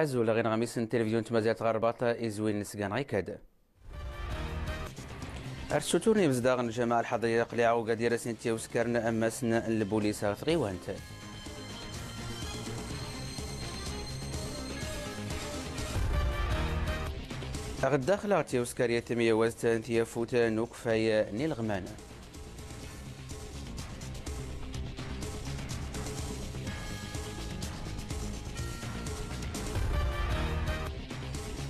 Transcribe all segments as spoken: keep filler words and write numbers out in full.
Azul ɣ ineɣmisen n tilivzyun n tmaziɣt ɣer Rbaṭ, izwin n sgan ɣikad. Ar ssuturn imezdaɣ n Lǧamaɛ Lḥaḍriya Qliɛa ugadir asen-id-yewskaren ammas n lbulis ɣer tɣiwant. Ɣ ddaxel ɣ tyewskar yat temyawazt n tyafut n ukfay n ileɣman.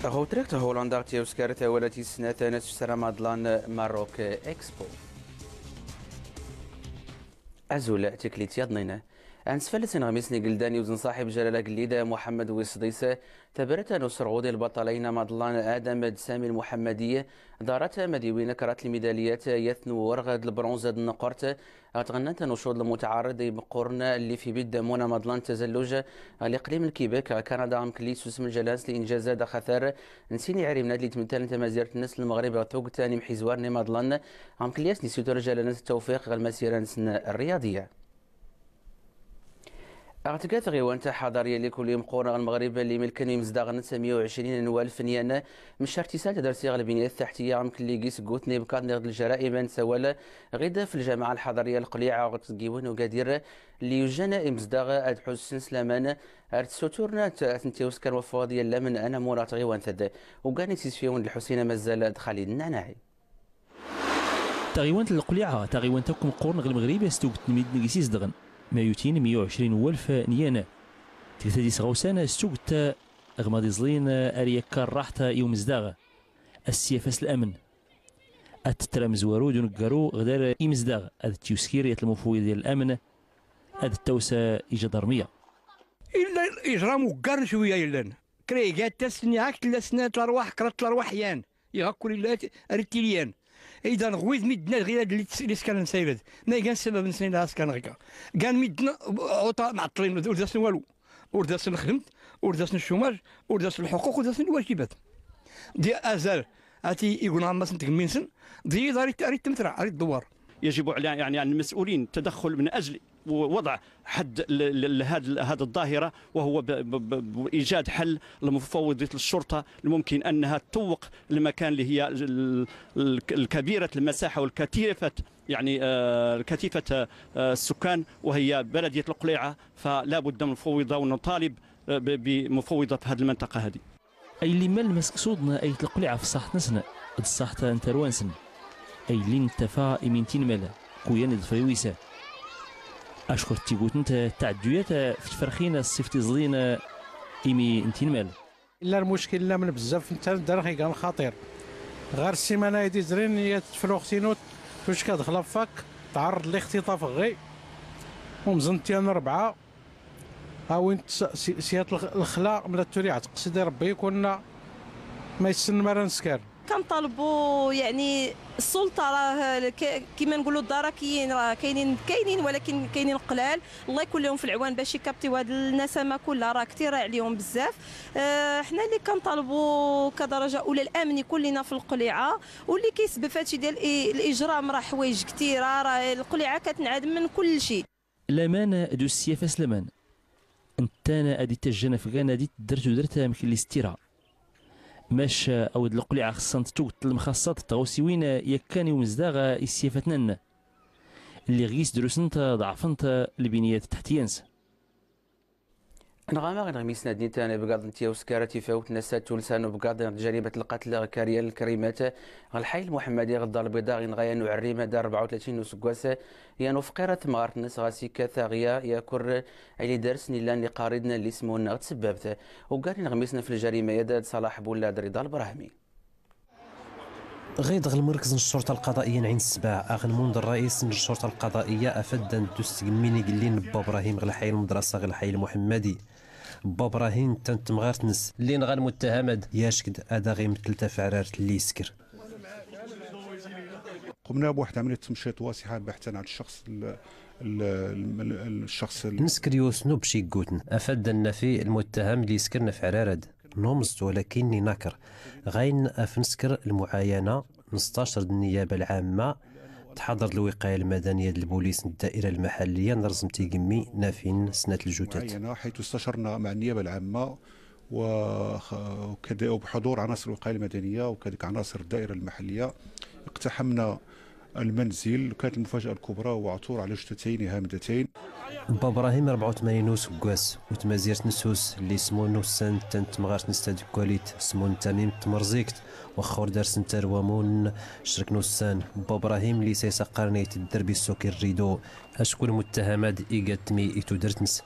Ɣ utriɣt Hulanda ɣ tyewskar tawala tis snat n asfsar amaḍlan Maroc Expo. Azul, tiklit yaḍnin. Ad nsfales ineɣmisen igeldan iwzen ṣaḥib jalala agellid Muḥemmed wis sḍis, tabrata n userɣud i lbaṭalayn amaḍlan Adam d Sami Lmuḥemmedi, ḍarat mad iwin krat lmidalyat, yat n uwurɣ d lbṛunz d nneqrt, ɣ tɣennant n ucuḍ lmutɛarḍ imeqqurn lli f ibiddamun amaḍlan n tazalluj ɣ liqlim n Kibek ɣ Kanada, amk lli yessusem lǧala-ns l injazat axatar n sin iɛrimnat lli tmettaln tamazirt-nnes n Lmeɣrib ɣ tugta n imḥizwaren imaḍlan, amk lli asen-issutur lǧala-ns ttawfiq ɣ lmasira-nsen rryaḍiya. Ɣ tga tɣiwant aḥaḍarya lli kull imqqur ɣ Lmeɣrib lli milken imezdaɣ-nnes meyya u ɛecrin n walef n yan, meccar tisalt ad rsiɣ lbinyat taḥtiya, amk lli gis ggutn ibkaḍn ɣ d ljara'im ad nsawal ɣid f Lǧamaɛ Lḥaḍriya Lqliɛa ɣ tgiwin ugadir lli yujjan imezdaɣ ad ḥussen s laman, ar tsuturn ad tent-iwskar waffaḍ yallam n anamur ɣ tɣiwant-ad, ugar n isisfiwen d Lḥusin Amazzal d Xalid Nnaɛnaɛi. Taɣiwant n Lqliɛa, taɣiwant akk meqqurn ɣ Lmeɣrib s tugt n midden gis izedɣen, ma yutin meyya u ɛecrin n walef n yan. Tgt ad isɣawsan s tugt ɣ mad iẓlin ar yakka rraḥt i umezdaɣ, as-syaf as lamn. Ad tetter amezwaru d uneggaru ɣ dar imezdaɣ, ad tt-yuskir yat lmufwiḍ yal lamn, ad ttaws ijadarmiya. Illa ijram uggar n cwiya yellan. Kra iga tasni hak tella snat larwaḥ, kra tlarwaḥ yan. Iɣa kul illa ar ittili yan. Idan ɣwid midden ad ɣir ad lli lis kan n sayrad. Ma igan ssabab nsen illa askan ɣika. Gan midden uṭa mɛeṭṭlin ur d asen walu. Ur d asen lxedmt, ur d asen ccumaj, ur d asen lḥuquq, ur d asen lwajibat. Di azal, ati igun ɣammas n tgemmi-nsen, d yiḍ ar it-, ar ittemtra, ar iddewwar. يجب على، يعني، على المسؤولين التدخل من أجل وضع حد ل-، ل-، لهذه، هذه الظاهرة، وهو ب-، ب-، ب-، بإيجاد حل لمفوضية الشرطة الممكن أنها تطوق المكان اللي هي ال-، ال-، الكبيرة المساحة والكثيفة، يعني، آه، كثيفة، آه، السكان، وهي بلدية القليعة، فلا بد من مفوضة، ونطالب، آه، ب-، بمفوضة في هذه المنطقة هذه. Ay lli mmal lmask suḍn ayt lqliɛa f ṣṣaḥt-nsn d ṣṣaḥt n tarwa-nsn. Ay lli nettafa imi n tinmal, kuyan iḍfer iwis. Acku tigutnt tɛedduyat f tferxin ṣṣift iẓlin imi n tinmal. Illa lmuckil illa mn bzzaf n taddart igan lxaṭir. Ɣer ssimana i d-izrin, yat tefluxt-inu tucka dxel afak, tɛerreḍ lixtiṭaf ɣi, umẓent yan rebɛa, Awint s-, s-, s yat lx-, lxla, mla turiɛt, qsidi Rebbi, kunna ma yessn ma ra nskar. كنطالبوا يعني السلطة، راه ك-، كيما نقولوا الدركيين راه كاينين، كاينين، ولكن كاينين قلال. الله يكون لهم في العوان باش يكابتيو هاد النسمة كلها، راه كثيرة عليهم بزاف. آه، حنا اللي كنطالبوا كدرجة أولى الأمن يكون لنا في القليعة، واللي كيسبب في هادشي ديال الإ-، الإجرام راه حوايج كثيرة، راه القليعة كتنعدم من كل شيء. Laman d usyaf as laman. Nttan ad ittajjan afgan ad ittedder tudert amk lli s tira. Mac awd lqliɛa xṣṣant tugt lmxaṣṣat d tɣawsiwin yakkan i umezdaɣ isyaf atnan. Lliɣ gis drusnt ḍeɛfent lbinyat tḥtiya-ns. Nɣama ɣ ineɣmisen ad nittan ibgaḍ n tyawskar tifawt n ass-a tulsa n ubgaḍ n jarimat lqatl ɣ Karyan Lkrimat ɣ lḥay Lmuḥemmadi ɣ Ddar Lbiḍa ɣ inɣayan n uɛerrim da rebɛa u tlatin n useggas, yan ufqir a temɣart-nnes ɣas ikkat aɣya yakur ay li darsen illan iqariden n lismun ɣ tsebbabt. Uggar ineɣmisen f ljarima-ad d Ṣalaḥ Bullad Riḍa Lbrahmi. Ɣid ɣ lmerkez n ccerṭa lqaḍa'iya n Ɛin Ssebɛa, aɣ nmund rrais n ccerṭa lqaḍa'iya afaddan d usgmmi n igellin n Bba Brahim ɣ lḥay lmedrasa ɣ lḥay Lmuḥemmadi. Bba Brahim, netta d temɣart-nnes, llin ɣa lmuttahamad, yack-d ad aɣ imttel tafɛrart lli isker. قمنا بواحد عملية تمشيط واسعة بحثا عن الشخص ال-، ال-، ال-، الشخص ال- Nsker yiwet n ubcigguten, afaddan nafi lmuttaham lli iskern afɛrarad. Numẓ-t, walakin inaker. Ɣayn af nsker lmuɛayana, nstacer d nniyaba lɛamma, tḥaḍer d lwiqaya lmadaniya d lbulis n ddaira lmaḥalliya, nrẓem tigemmi, nafin snat ljutat. معينة، حيث استشرنا مع النيابة العامة وخ-، وكذا وبحضور عناصر الوقاية المدنية وكذلك عناصر الدائرة المحلية. اقتحمنا المنزل، وكانت المفاجأة الكبرى هو عثور على جثتين هامدتين. Bba Brahim, rebɛa u tmanyin n useggas, u tmazirt n Sus, lli smun ussan n temɣart n tadeggalit, smun tamim n tmerẓigt, wexxur dar-sen tarwa mun, crek n ussan, Bba Brahim, lli s-, s-, aqqarnay tedder bi ssuk irridu, acku lmuttahamad iga tmi i tudert-nsen.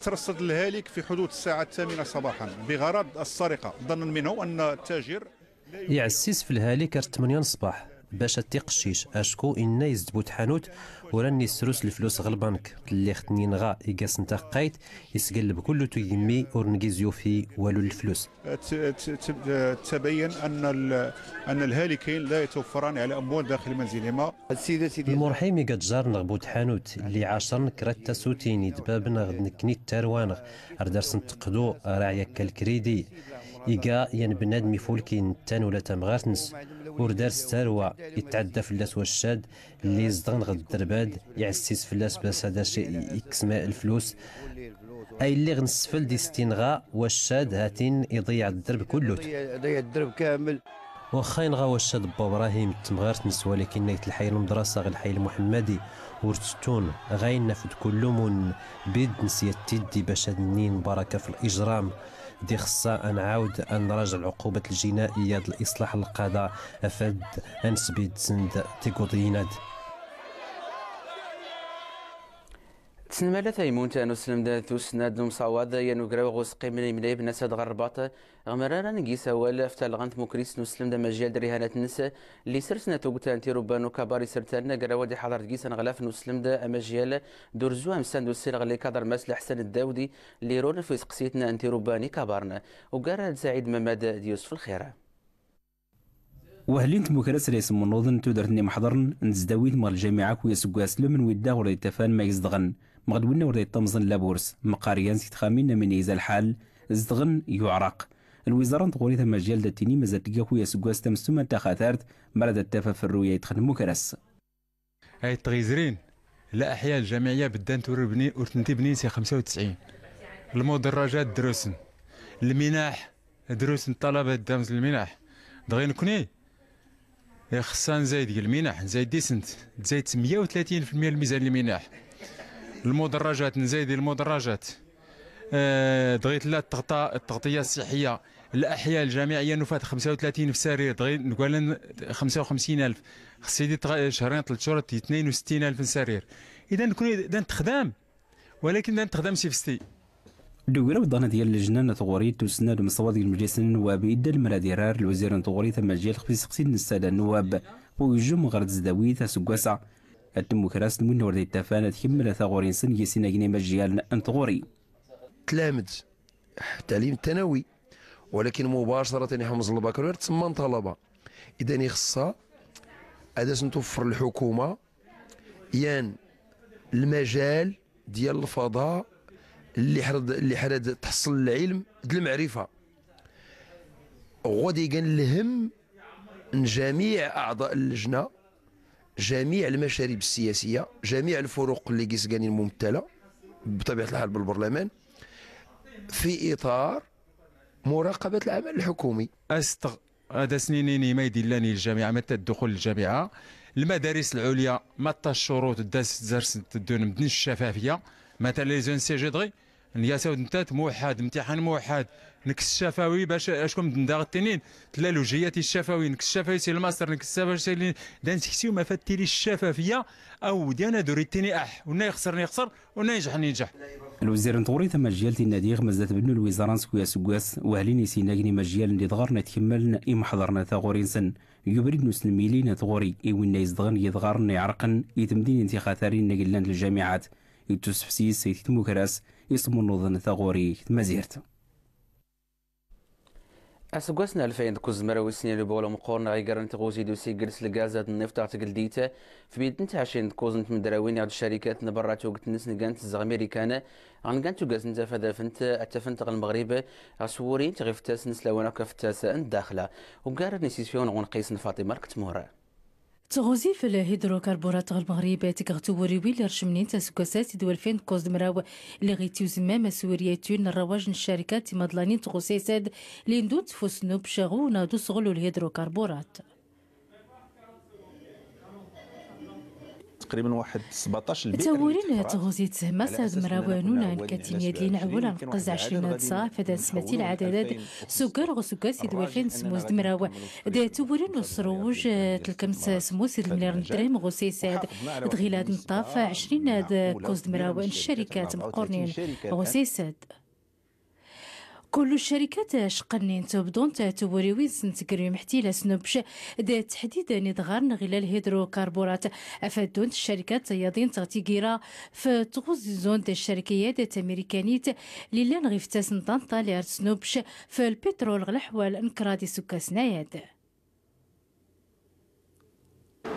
ترصد الهالك في حدود الساعة الثامنة صباحا بغرض السرقة، ظنا منه أن التاجر Iɛessis f lhalik ar tmenya n ṣṣbeḥ, bac ad t-iqeccic, acku inna-yas-d bu tḥanut, ur a nn-isrus leflus ɣ lbank, tlliɣt-nni nɣa, iga-sen taqqayt, isgelleb kullu tugemmi, ur ngi s-yufi walu n leflus. ت-، ت-، ت-، تبين أن ال-، أن الهالكين لا يتوفران على أموال داخل منزلهما. Lmurḥim iga-d jar-nneɣ bu tḥanut, lli ɛacren kra n tasutin, i d bab-nneɣ d nekkni d tarwa-nneɣ, ar dar-sen teqdu, raɛ yakka lkridi. Iga yan bnadem ifulkin, nettan ula tamɣart-nnes. Ur dar s tarwa, itɛedda fell-as waccad, lli izedɣen ɣ dderbad, iɛessis fell-as bac ad as-ikkes ma-, leflus. Ay lliɣ nesfel di s-t-inɣa waccad, hatin iḍeyyeɛ dderb kullut. ضيع الدرب كامل. Waxxa inɣa waccad Bba Brahim d temɣart-nnes, walakin ay telḥa i lmedrasa ɣ lḥay lmuḥemmadi, ur tettun, ɣa inna f d kullu mun, bid-nnes yattiddi bac ad nnin baraka f lijram. D ixeṣṣa ad nɛawed ad nrajeɛ lɛuqubat ljinaiya d liṣlaḥ n lqada, afad ad nesbid send tiguḍiyin-ad. Tesnmala taymunt n usselmed tussna d umsawaḍ yan ugraw ɣ usqim n imnay bnasad ɣer Rrbaṭ, ɣ mrara n yisawal f talɣa n tmukrist n usselmed amajyal d rrihanat-nnes, lli sers n tugta n tirubba n ukabar isertan agraw ad iḥaḍer deg-s aneɣlaf n usselmed amajyal d urzu amsan d ussileɣ lli kaḍer Mass Lḥsen Ddawdi, lli irun f iseqsiten n tirubba n ikabarn. Ugar ad Saɛid Mamad d Yusef Lxir. Wahli n tmukras la isemnuḍen tudert n imḥeḍren n tesdawit mɣ ljamiɛa akk yaseggas lem n widda ɣur ittafan ma izedɣen, mɣ d winna ur iṭṭamẓen laburs, mqar gan seg txamin am inna iza lḥal, zedɣen yuɛraq. Lwiẓara n tɣuri tamajyalt da tini mazal tga akk yaseggas tamsumant taxatart, mara da taf aferru ya itxen tmukras. Ay tɣizrin, la aḥya ljamiɛya beddan ur bni-, ur tent-ibnin si xemsa u tesɛin. Lmuderrajat drusen. Lminaḥ, drusen ṭṭalaba ddam s lminaḥ. Dɣi nekni, ixeṣṣa nzayd g lminaḥ, nzayd disent, nzayd meyya u tlatin f lmeyya lmizan lminaḥ. Lmuderrajat, nzayd di lmuderrajat. Eh, dɣi tella tɣṭa-, tɣṭiya ṣṣiḥiya, laḥya ljamiɛya nufa-t xemsa u tlatin f sarir, dɣi negwala xemsa u xemsin alef, xsidi tɣ-, cehrin tlet ccurat di tnayen u settin alef n sarir. Idan nekni da ntexdam, walakin da ntexdam s ifesti. Deg ugraw ḍanat yal lejna n tɣuri tussna d umsawaḍ g lmejlis n nnwab, idda lemmer ad irar lwazir n tɣuri tamajyalt xf iseqsi n ssada n nnwab, ɣ ujum ɣer tesdawit aseggas-a. Ad tmukras n win ur d ittafan ad kemmel taɣuri-nsen g isinagn imajyalen n tɣuri. Tlamed, talim tanawi, walakin mubacaratan iḥemẓ lbakaloryat tsemma n ṭalaba. Idan ixeṣṣa ad asen-tuffeṛ lḥukuma yan lmajal diyal lfaḍa lli ḥrad, lli ḥrad tḥeṣṣel lɛilm d lmeɛrifa. Ɣ wad igan lhem n jamiɛ aɛḍa n llejna, جميع المشاريب السياسية، جميع الفروق اللي كيس كاينين ممثلة بطبيعة الحال بالبرلمان في إطار مراقبة العمل الحكومي. Asteɣ ad as-nini i ma d-illan i lǧamiɛa, ma ta ddxul lǧamiɛa, lmadaris lɛulya, ma ta ccuruṭ da s-, zers-, teddun medden ccafafiya, ma ta les O N C G dɣi, Nyasaw d ntat muḥḥad, mtiḥan muḥḥad, nek s ccafawi, bac acku medden daɣ ttinin, tella lujiyat i ccafawi, nek s ccafawi si lmaster, nek s ccafawi si li-, da nseksew ma fa ttili ccafafiya, awd yan ad ur ittini aḥ, unna ixṣer n ixṣer, unna inǧeḥ n inǧeḥ. Lwezir n tɣuri tamajyalt inna diɣ mazal tbennu lwizara n sekwi aseggas, wahlin isinagn imajyalen d idɣaren ad tkemmlen imḥeḍren taɣuri-nsen. G ubrid n usnmili n tɣuri i winna izedɣen g idɣaren iɛerqen i temdinin tixatarin n gillan d ljamiɛat, ittusefsi s tmukras ismunnuḍen taɣuri tmazirt. Aseggas n alfayn d kuẓ mraw u sin, lbul umeqqur n ɣ iger n tɣuzi d usiggel s lgaz d nnift ɣ tgeldit, f bid n tɛecrin d kuẓ n tmedrawin iɣ d carikat n berra tuget-nsen gant zzeɣ Mirikan, ɣ ngant ugas n tafadafent ad tafent ɣ Lmeɣrib, ɣ swuri n tɣift-as n slawan akk ɣ fettas n ddaxla. Ugar n isisfiwen ɣ unqis n Faṭima Lketmur. D Tɣuzi f lhidrukarburat ɣ Lmeɣrib teg ɣ twuriwin li rcmnin taseggasat d walfin d kuẓ d mraw, li ɣ ittyuzemmam aswir yatun n rrawaǧ n ccarikat timaḍlanin n tɣusisad, li ndunt f usnubc ɣ unaḍu s uɣellu n lhidrukarburat. تقريبا واحد سبعطاش البئر اللي تفرغت. Tawurin tɣuzi tsemma s ad mraw n unan katin yadlin awal anqez ɛecrin ad sa fad ad smatil ɛadadad suggar ɣ useggas id walfin d semmus d mraw. D tawurin n usruj, eh, telkemt semmus id lmliyar n ddrhem ɣ usisad. Dɣi la d-neṭṭaf ɛecrin ad kuẓ d mraw n ccarikat meqqurnin ɣ usisad. Kullu ccarikat cqannin tubḍunt tawuriwin-nsent gr umḥtil asnubc d teḥdid n idɣar n ɣilal hidrukarburat. Afad ddunt ccarikat yaḍint ɣ tigira f tɣuzi zund ccarika-yad tamirikanit li llan ɣ iftas n Ṭanṭal ar tesnubc f lpitrul ɣ leḥwal n kraḍ isukkasen-ayad.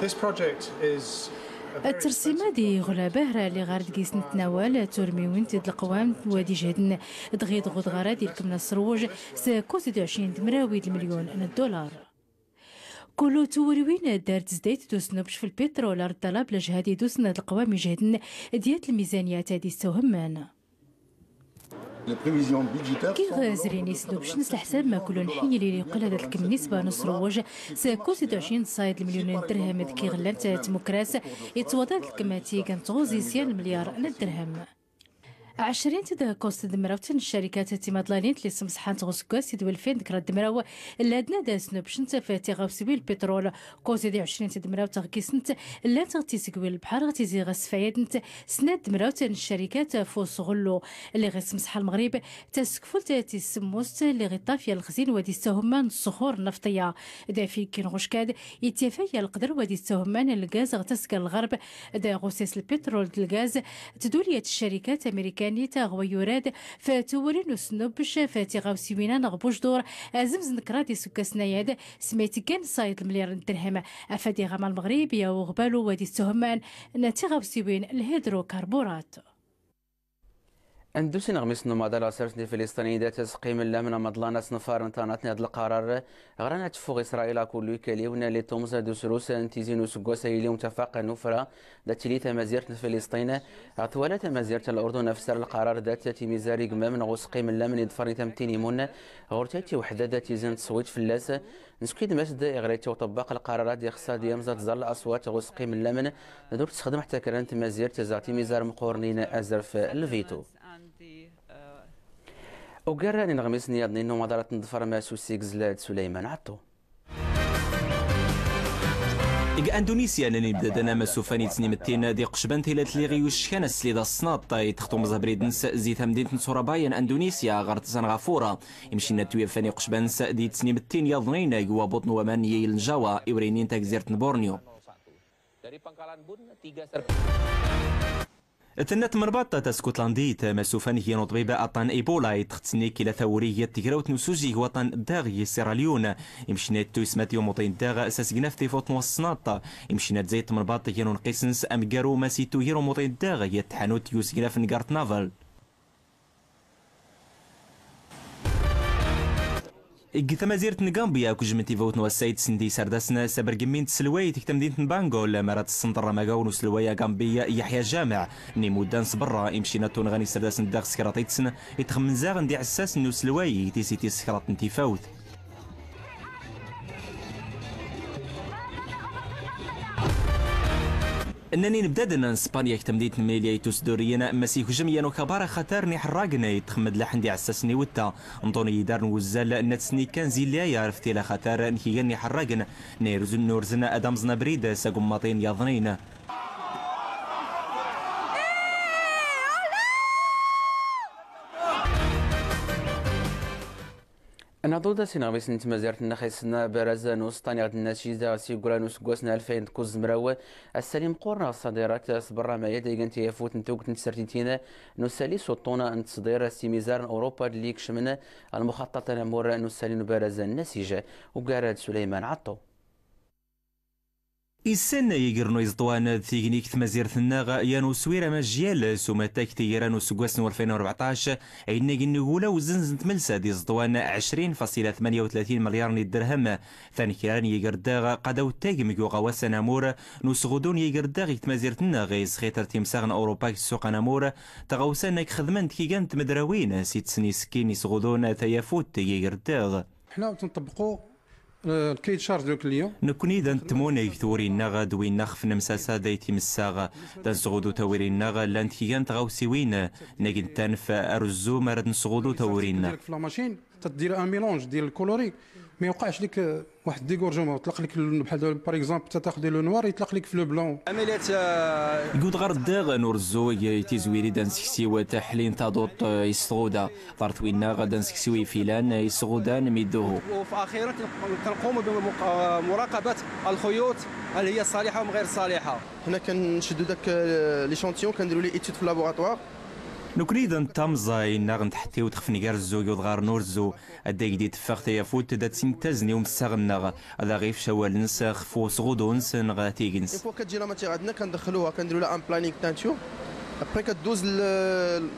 This project is a very Ttersim-ad expensive iɣla bahra li ɣar deg-s netnawal turmiwin d leqwam wad ijehden, dɣi d ɣud ɣar ad ilkem asruj s kuẓ d ɛecrin d mraw d lmelyun n ddular. Kullu tawuriwin dar tzdayt d usnubc f lpitrul ar ṭṭalab lajhad idusen d leqwam ijehden d yat lmizaniyat ad istawhemman. Kiɣ zrin isnubcen s leḥsab ma kullu nḥiy li yuqel ad lkem nisba n usruj s kuẓ d ɛecrin ṣayd lmelyun n dderhem d kiɣ llant tmukras ittwaḍad lkem tig n tɣuzi sya lmelyar n dderhem. Ɛecrin d kuẓ d mrawt n ccarikat timaḍlanin li ssemṣḥant ɣ useggas id walfin d kraḍ d mraw llan ad snubcent f tiɣawsiwin lpitrul. Kuẓ d ɛecrin d mrawt ɣ gisent llant ɣ tisgwi n lebḥar ɣ tizi ɣ sfayadent snat d mrawt n ccarikat f usɣullu. Li ɣ issemṣḥa Lmeɣrib tasekfult tis semmust li ɣ iṭṭaf ya lexzin wad istahumman n ṣṣuxur nnafṭiya. D afiki n ɣuckad ityafa ya lqedr wad istahumman n lgaz ɣ tasga n lɣerb d ɣ usas lpitrul d lgaz. Tduli ya tccarikat amirikanit ɣ wayyur-ad f tawuri n usnubbec f tiɣawsiwin-a n ɣ Bujdura azemz n kraḍ iseggasen-ayad, sma itggan ṣayd lmelyar n dderhem. Afad iɣama Lmeɣrib ya uɣbalu wad istahumman n tiɣawsiwin lhidrukarburat. Andu sin ɣ mis n umaḍal ɣ sers n Ifiliṣṭiniyen dat sqim llam n amaḍlan asnfar n tanat n ad lqarar ɣran ad tffuɣ Isṛayil akk ullu ikaliw n li tumẓ d usrus n tizi n useggas ayli umtafaq n ufra. Dat tili tamazirt n Filiṣṭin ɣ twala tamazirt n Lurdun afsar lqarar dat timizar igmam n ɣ usqim llam n iḍfar n tamtinimun ɣur tayt iweḥda dat tizi n tṣwit fell-as. Nskidm-as-d iɣrayt i uṭebbaq lqarar ad ixṣa ad yamẓ ad tẓall aswat ɣ usqim llam n ad ur tessexdem ḥtta kra n tmazirt zaɣ timizar mqurnin azrf lvitu. Ugar n ineɣmisen yaḍnin n umaḍal ad ten-ḍfar Mass Usigzl d Suleyman Ɛeṭṭu. G Andunisya n imdaden am sufan itnimettin d iqecban tilatli ɣ yuckan aslid asnaṭ itxtumẓ abrid-ns zi tamdint n Surabaya n Andunisya ɣer tsan ɣafura. Imcinna tuyafan iqecban-ns d itnimettin yaḍnin g wabuṭ n waman n yiyl n Jawa iwraynin tagzirt n Borneo. Tenna tmenbaḍt taskutlandit ma sufan g yan uṭbib aṭṭan Ebola itxetni kila tawuri g yat tegrawt n usuji g waṭṭan daɣ g Sierra Leone. Imcinna tuyesmat i umuṭin daɣ s asgnaf tifawt n wassnaṭ. Imcinna tzayt tmenbaḍt g yan unqis-ns amgaru ma s itugir umuṭin daɣ g yat tḥanut g usgnaf n Gartnavel. G tamazirt n Gambia kujment tifawt n wassayt sndi isardasen s abergemmi n tselwayt g tamdint n Bangol mara tessent rramagaw n uselway agambi Yaḥya Jameɛ n imuddan s berra. Imcinna tunɣan isardasen daɣ s kraḍ itsen itxemmen zaɣ n d iɛessasen n uselway g tisiti s kraḍ n tifawt. Nnan inebdaden n Spanya g tamdint n Melilla itusduriyen ma s ikujm yan ukabar axatar n iḥerragen itxemmed laḥ n d iɛessasen iwetta. Nṭuni idar n wuzzal n at snikan zilli ayar ftila axatar n kigan n iḥerragen n irzen n urzen ad amẓen abrid s agummaṭin yaḍnin. Naḍu-d as ineɣmisen n tmazirt n Xisna Baraza n Usṭan iɣ d-nnas jidaɣ s igran useggas n alfayn d kuẓ mraw. Asali mqur n ɣ ṣṣadirat s berra ma yad igan tiyafut n tugt n tsertitin n usali s uṭṭun n ttṣdir s imizar n Urupa d li ikecmen ɣ lmuxaṭṭaṭ n amur n usali n ubaraza n nasij. Ugar-ad Suleyman Ɛeṭṭu. Issen yiger n uyeẓḍwan d tigni g tmazirt-nneɣ, yan uswir amajjal s umattak tigira n useggas n walfin u rbeɛṭac, ayen n igula uzzenz n tmelsa d iẓeḍwan ɛecrin fasila tmanya u tlatin milyar n idderhem. Tankra n yiger daɣ qadaw ttagem g uɣawas anamur n usɣudu n yiger daɣ g tmazirt-nneɣ, isxitr timsaɣ n Awrupa g ssuq anamur, taɣawsa nnak xedment kigan n tmedrawin, si tsnisekkin isɣudun tayafut yiger daɣ. حنا تنطبقوا، آه، الكاي دو شارج دو كليون. Nekkni da nettmuneg tawuri-nneɣ d winna xef nemsasa day timessaɣ. Da nesɣudu tawuri-nneɣ llant kigan tɣawsiwin, nag n tanf ar uzzu mi ara d-nesɣudu tawuri-nneɣ. في لاماشين، تدير ان ميلونج ديال الكولوري، ما يوقعش لك، آه، واحد ديغورجمون، يطلق لك ال-، بحال دابا، بار اكزومبل، انت تاخذ لو نوار، يطلق لك في لو بلون. عملية، آه، G udɣar ddaɣ n urzu, tizwiri da nseksiw taḥlin taduṭ, eh, is tɣuda. Ḍart winna da nseksiw ifilan, eh, is tɣudan midduhu. وفي أخيرا تنقوم بمراقبة الخيوط اللي هي صالحة وغير صالحة. هنا كنشدو داك، آه، ليشانتيون، كنديرو ليه ايتود في اللابوغاتوار. Nekkni da nettamẓay nnaɣ n tḥettiwt xef ngar zzu g udɣar n urzu. Adday d-iteffeɣ tayafut da tt-nettazen i umessaɣ-nneɣ, ad aɣ-ifc awal-nnes xef usɣudu-nnes neɣ tig-nnes. Une fois كتجي لا ماتيغ عندنا، كندخلوها، كنديرو لها ان بلانينغ تانتيو. ابري كدوز ل-،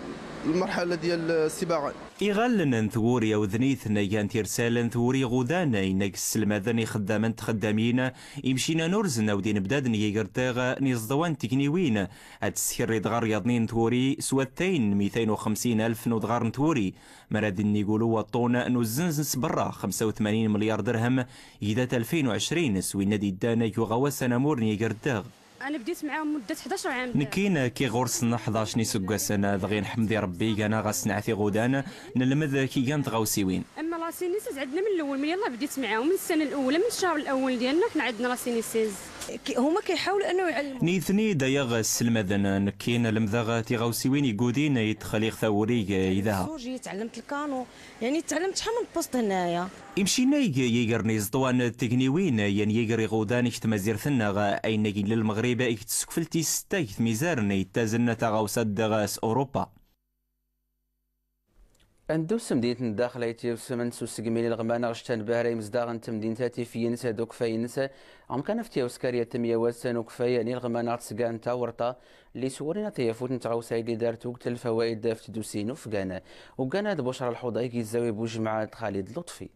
المرحله ديال الصباغه. Iɣallen n twuri awden-iten, gan tirsal n twuri iɣudan, ayen ag sselmaden ixeddamen d txeddamin, imcina n urzen awd inebdaden n yigerdeɣ n iẓeḍwan n tgniwin, ad teskerriḍ ɣer ryaḍnin n twuri s wattayn n mitayn u xemsin alef n udɣar n twuri, mi ara d-nnig ulu waṭṭun n uzzenz n sberra xemsa u tmanin milyar derhem, gdat alfin u ɛecrin, s winna d-iddan ag uɣawas anamur n yigerdeɣ. أنا بديت معاهم مدة حداش عام. Nekkin kkiɣ ɣur-sen ḥdac n iseggasen, dɣi nḥemd i Ṛebbi, gan-aɣ asenɛet iɣudan, nelmed kigan tɣawsiwin. أما لاسينيسيز عندنا من الأول، من يلاه بديت معاهم، من السنة الأولى، من الشهر الأول ديالنا حنا عندنا لاسينيسيز. كي-، هما كيحاولوا أنه يعلموا. Nitni da yaɣ sselmaden, nekkin lemdeɣ tiɣawsiwin iggudin, yedxel-iɣ tawuri, yedha. السوجي، تعلمت الكانو، يعني تعلمت شحال من بوست هنايا. Imcinna ig yiger n iẓeṭwan d tgniwin, yan yiger iɣudan g tmazirt-nneɣ, ayen ag illa Lmeɣrib g tsekfelt tis setta g tmizar n ittazen taɣawsa-d s Urupa. Ndu s temdint n ddaxel ay tt-yusmen s usegmi n ileɣman ɣ ccan bahra imezdaɣ n temdint, tifyin-ns d ukfay-ns, amkan af tyawskar yat temyawas n ukfay n ileɣman ɣ tesga n tawerṭa, lli swurin a tayafut n tɣawsa i d-idar tugt lfawaid f tdusi n ufgan. Uggan ad Bucra Lḥuḍa i gizzaw i Bujemɛa d Xalid Lutfi.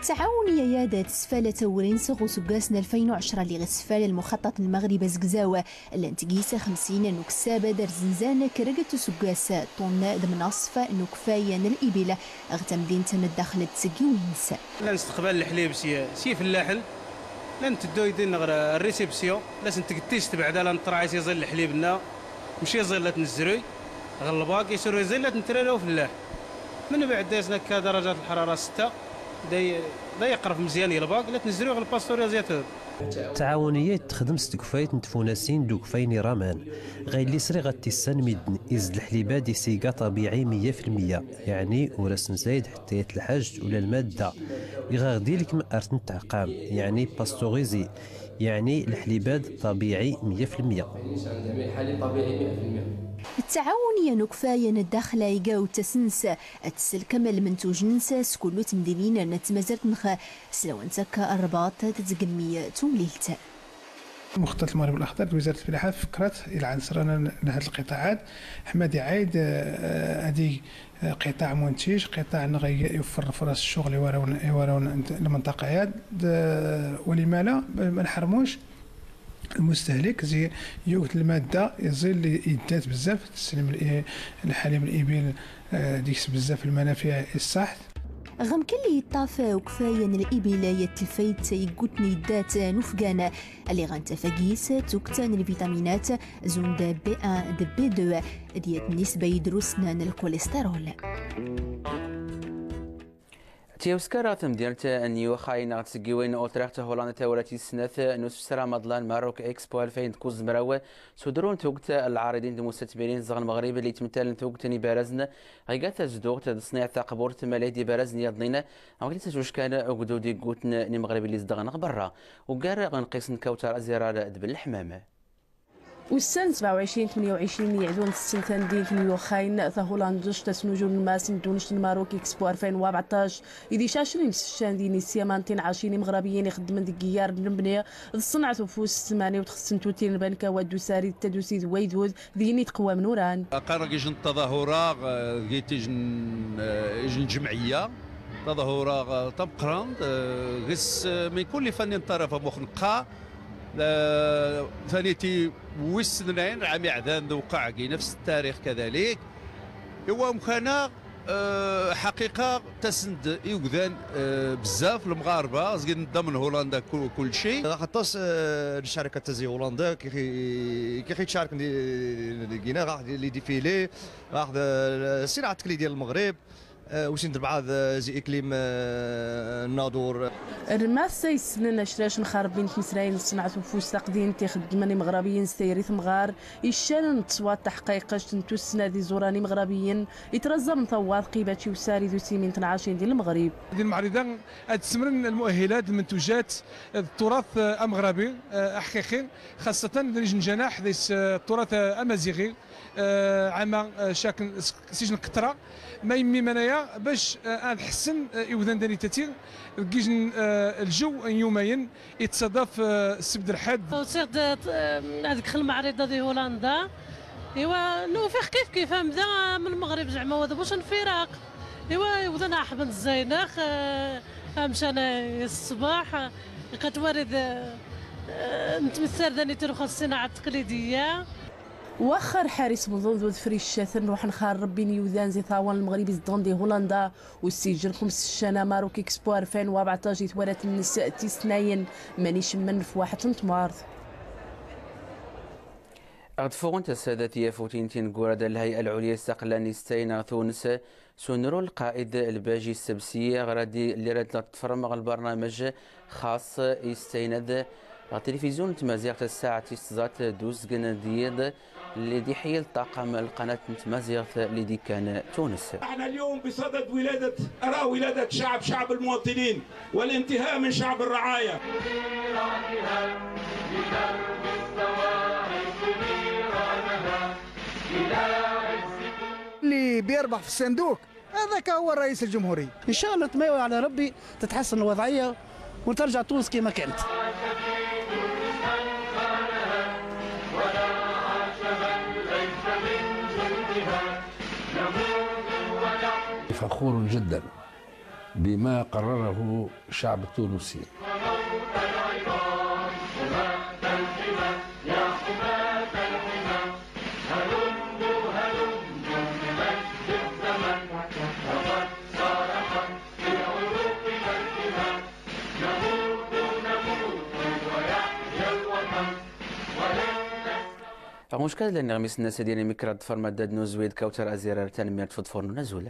Tɛawni-a yad tesfala tawrin s ɣ useggas n alfayn u ɛecra lli ɣ isfala lmuxaṭaṭ n Lmeɣrib azegzaw, llant gis xemsin n uksab ad arzenzan kreg n useggas, ṭun d mnaṣf n ukfay n libil ɣ tamdint n ddaxel d tseggwin-ns. Llan steqbal lḥlib si, si fellaḥen. La nteddu aydin ɣer rrisipsyu, la s-nteg tist beɛda la neṭṭraɛ is iẓil lḥlib-nna, mci iẓil la t-nezruy ɣer lbak, isru iẓil la t-netrara ufellaḥ. Min beɛd da yesna akka darajat lḥrara setta, da y-, da yeqref mezyan i lbak, la t-nezruy ɣer lpasturyaziyatur. Tɛawni-a texdem s tkfayt n tfunasin d ukfay n iraman. Ɣa illi sriɣ ad tissan midden izd lḥlib-ad is iga ṭabiɛi meyya f lmeyya, yeɛni ur as-nzayed ḥetta yat lḥajet ula lmadda. Iɣ aɣ-d-ilkem ar ten-teɛqam, yeɛni pasturizi, yeɛni lḥlib-ad ṭabiɛi meyya f lmeyya. Ttɛawun-iyi ukfay n ddaxel a iga uttasens, ad tselkem lmentuj-nnes s kullu temdinin n tmazart-nneɣ, s lawan takka rrbaṭ tezgemmi tumlilt. مخطط المغرب الأخضر لوزارة الفلاحة فكرت إلى عنصر لهذا القطاعات. حمادي عايد، آه، هذه، آه، قطاع منتج، قطاع نغي يوفر فرص الشغل يوراون، يوراون المنطقة هاد، آه، ولما لا، ما نحرموش المستهلك زي يوت المادة يزيل يدات بزاف، تسلم الإ-، الحليب الإبل، آه، ديكس بزاف المنافع الصحة. Ɣ mkl iṭṭaf ukfay n libil yat tlfayt iggutn iddat n ufgan, lliɣ ntafag is tukta n lvitaminat, zund B un d B deux, d yat nisba idrusn n lkulistirul. Tyawskar ɣ temdirt n Yuxay neɣ tseggwin n Utrecht, Hulanda tawrat tis snat n usfsra amaḍlan Maroc Expo alfayn d kuẓ mraw, s udru n tugt n lɛaridin d mustatmirin zɣ Lmeɣrib lli ttmtalen tugt n ibarazn ɣ iga tazduɣt d ṣniɛt taqburt, ma lli d ibarazn yaḍnin, amk lli ttatuckan ugdud iggutn n Imeɣriben lli zedɣn ɣ berra. Uggar ɣ unqis n Kawtar Azirar d Belleḥmam. Ussan sebɛa u ɛecrin, tmenya u ɛecrin iɛdun s ssent n din n yuxxayn, tahulandjt tasnujun n Mass n ddunjt n Maruk Expo alfayn u rbeɛṭac, id icacen imseccan din isyaman tinɛacin imeɣrabiyin ixeddmen deg iyyar n lebni d ṣṣenɛt ufus, s tmanya n txessent n utin n lbanka, wad d usari d tadusi d waydud, din i tqewwamen uran. Aqarag ijn ṭṭaḍahura, eh, git ijn, eh, ijn ǧemɛiyya, ṭṭaḍahura, eh, tameqqrant, eh, gis, eh, min kulli fannin ṭṭaraf am uxnqqa, eh, taniti wis tnnayn, ɛam iɛdan d uqaɛ gi nafs ttarix kadalik. Iwa umkana, eh, ḥaqiqa, tasnd igdan, eh, bzzaf, lemɣarba, zgin ddam n Hulanda ku-, kulci. Ɣax aṭas, eh, n ccarkat zi Hulanda, kixi, kixi tcarken di, di, di gina, ɣax di, li difili, ɣax d, eh, ssinɛa teqlidiyya n Lmeɣrib, eh, usin d lbaɛḍ, eh, zi iklim, eh, nnaḍur. Rrmas ay ssnen acrac n xarbbin tmesrayin n ṣṣenɛt ufus taqdimt ixeddmen imeɣrabiyen s tayri temɣar, iccanen d ttwaṭ taḥqaiqact n tussna d iẓuran imeɣrabiyen, itraẓam tawwaḍ qibac i usari d usimin tnɛacin di Lmeɣrib. Di lmeɛrida ad semren lmuahilat d lmentujat d tturat, eh, ameɣrabi, eh, aḥqiqi, xaṣṣatan d ijnǧanaḥ d is, eh, tturat, eh, amaziɣi, eh, ɛama, eh, cakn s, s ijnqeṭra, ma immi manaya bac, eh, ad ḥessen, eh, iwdan danitati deg ijn, eh, lǧew n yumayen, ittṣadaf, eh, ssebd lḥedd. Usiɣ-d, eh, ad gxel lmeɛriḍa di Hulanda. Iwa, nufiɣ kif kif, am da, am Lmeɣrib, zeɛma wa d buc n firaq. Iwa, iwdan aḥben zzaynex, eh, amcan i ṣṣbeḥ, eh, iqat warid, eh, eh, ntmessar daniti ruxa ṣṣinaɛa taqlidiyya. Waxxar ḥaris mḍun d udfel iccaten ruḥen xar Rebbi n yiwdan zi ṭawan n Lmeɣrib izedɣen di Hulanda, u ssijjen xems ccana Maruk Expo alfayn u rbeɛṭac i twalat-nnes tis tnayen, mani cemmen lefwaḥet n tmart. Ɣ tfuɣent ass-a da tiyafutin tineggura da lhay'a lɛulya istaqlan istayn ɣ Tunes s unru lqaid Lbaji Ssebsi ɣ radi llira d la tfrm ɣ lbarnamej xaṣ istayn ad ɣ tilifizun n tmaziɣt ssaɛa tis tẓat d uzgen d yiḍ. Lli d iḥyil ṭṭaqam lqanat n tmaziɣt lli d ikkan Tunes. احنا اليوم بصدد ولادة، أرى ولادة شعب، شعب المواطنين والانتهاء من شعب الرعاية. اللي بيربح في الصندوق هذاك هو الرئيس الجمهورية. إن شاء الله تميل على ربي تتحسن الوضعية وترجع تونس كما كانت. فخور جدًا بما قرره الشعب التونسي. Ɣ ucekkaḍ llan iɣmisen n ass-a d yan imikra d tferma d ad nuzwid Kawtar Azirar, tanemmirt f uḍfur-nwen azul.